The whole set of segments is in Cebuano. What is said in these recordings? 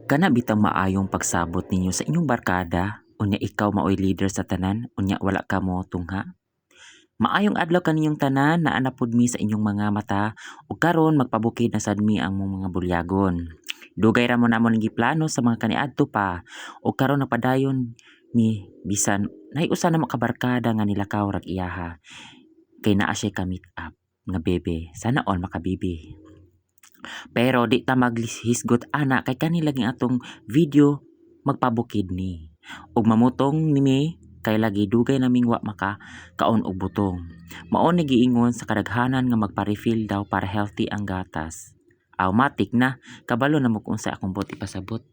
Kana bitang maayong pagsabot ninyo sa inyong barkada, unya ikaw maoy leader sa tanan, unya wala ka mo tungha. Maayong adlaw kaninyong tanan, naa na pud mi sa inyong mga mata ug karon magpabukid na sad mi ang among mga bulyagon. Dugay ra mo namo ning giplano sa mga kaniadto pa ug karon nagpadayon mi bisan naay usa namo ka barkada nga nilakaw rag iyaha kay naa siya ka meet up nga bebe. Sana all makabibi. Pero di ta maghisgot ana kay kani lagi atong video magpabukid ni. Ug mamutong nimi kay lagi dugay naming wa maka kaon og butong. Mao ni giingon sa kadaghanan nga magpa-refill daw para healthy ang gatas. Automatic na kabalo na mo kung unsa akong buot ipasabot.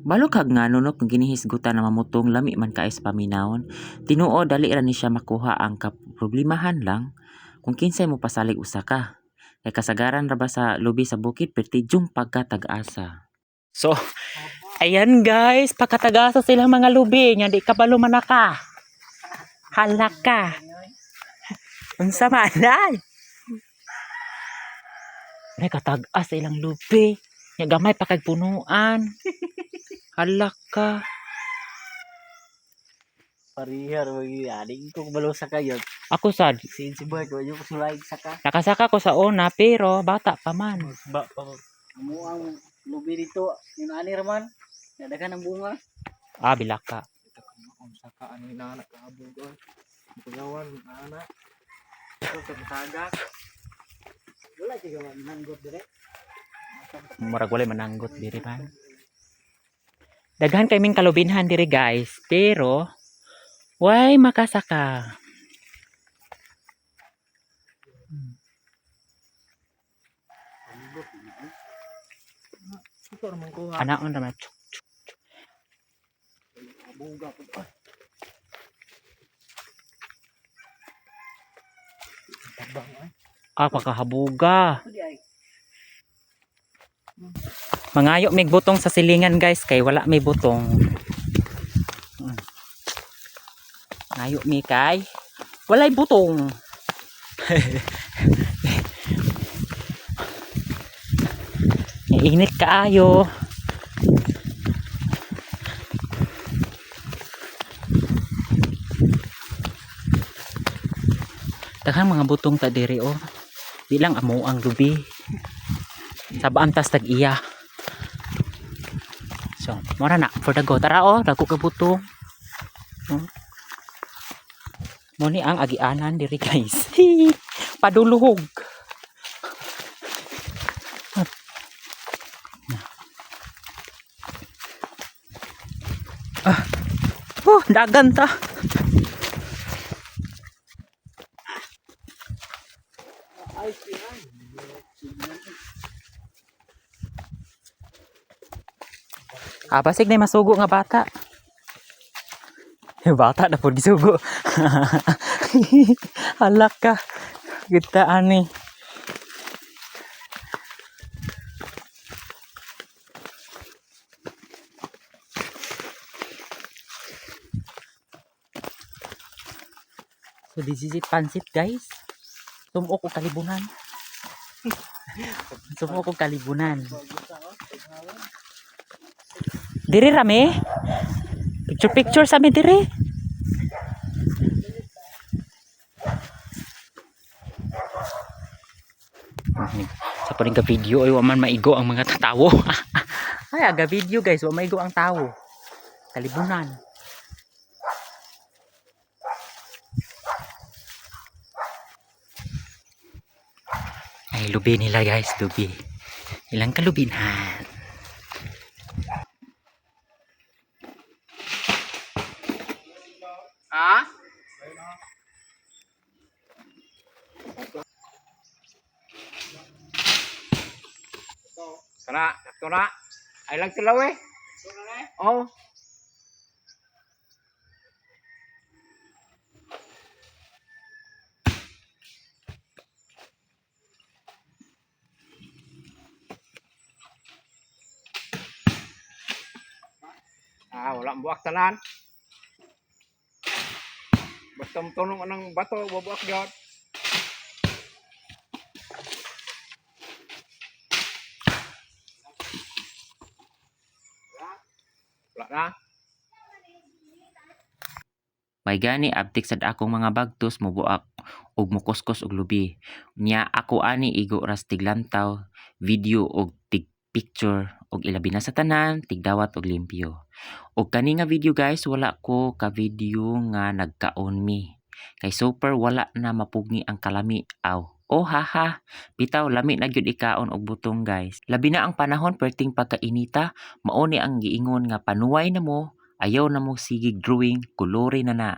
Balo kag ngano no kung ginihisgutan na mamutong lami man kaayo sa paminawon. Tinuod dali ra ni siya makuha, ang kaproblemahan lang kung kinsay mo pasalig usa ka. Kay kasagaran ra ba sa lubi sa bukid pertidyong pagkatag-asa. So, ayan guys, pagkatag-asa silang mga lubi, nga di kabalo man ka. Hala ka. Unsa man ay? Ay, katag-as sa ilang lubi. Nga gamay pa kag punuan. Hala ka. Parihar wagi ani ko kabalo sa kayo. Ako sad, Sin si boy ko yung sulay saka. nakasaka ko sa una pero bata pa man. Ba pa. Amo ang lubi dito yun ani raman. Nadagan ang bunga. Ah, bilaka. Kung saka ani na anak kaabog oy. Pagawan ana. Ito sa tagak. Wala kay gawa nanggot dire. Murag walay mananggot diri man. Daghan kay ming kalubinhan diri guys, pero way makasaka. Ito raman ko. Anaon ra man. Chuk, chuk. Bunga pud. Tabang ay. Ah, pagkahabuga. Di ay. Mangayo mig butong sa silingan guys kay wala may butong. Ngayo mi kay walay butong. Init kaayo. Daghang mga butong ta diri oh. Di lang amo ang lubi. Sabaan tas tag iya. So, mora na for the go. Tara oh, dako ka butong. Mo ni ang agianan diri guys. Paduluhog. Ah. Oh, dagan ta. Ah, basig na masugo nga bata. Bata na po gisugo. Halak ka. Kita ani. So this is it, pansit guys. Tumuok og kalibunan. Tumuok og kalibunan. Diri rami. Picture picture sa mi diri. Sa pa rin ka video ay wa man maigo ang mga tatawo. Ay aga video guys, wa maigo ang tawo. Kalibunan. Ay lubi nila guys, lubi. Ilang kalubinhan. Ha? Kana, sakto na. Ay lang tilaw eh. Oh. Ah, wala ang buwak tanan. Basta mutunong anang bato, bubuak gyud. Ra? May gani abtik sad akong mga bagtos mobuak og mokuskos og lubi. Nya ako ani igo ras tiglantaw, video og tig picture og ilabi na sa tanan tigdawat og limpyo. Og kani nga video, guys, wala ko ka video nga nagkaon mi. Kay super wala na mapugni ang kalami aw. Oh haha, bitaw lami na gyud ikaon og butong, guys. Labi na ang panahon perting pagkainita, mao ni ang giingon nga panuway na mo, ayaw na mo sigig drawing, kulori na na.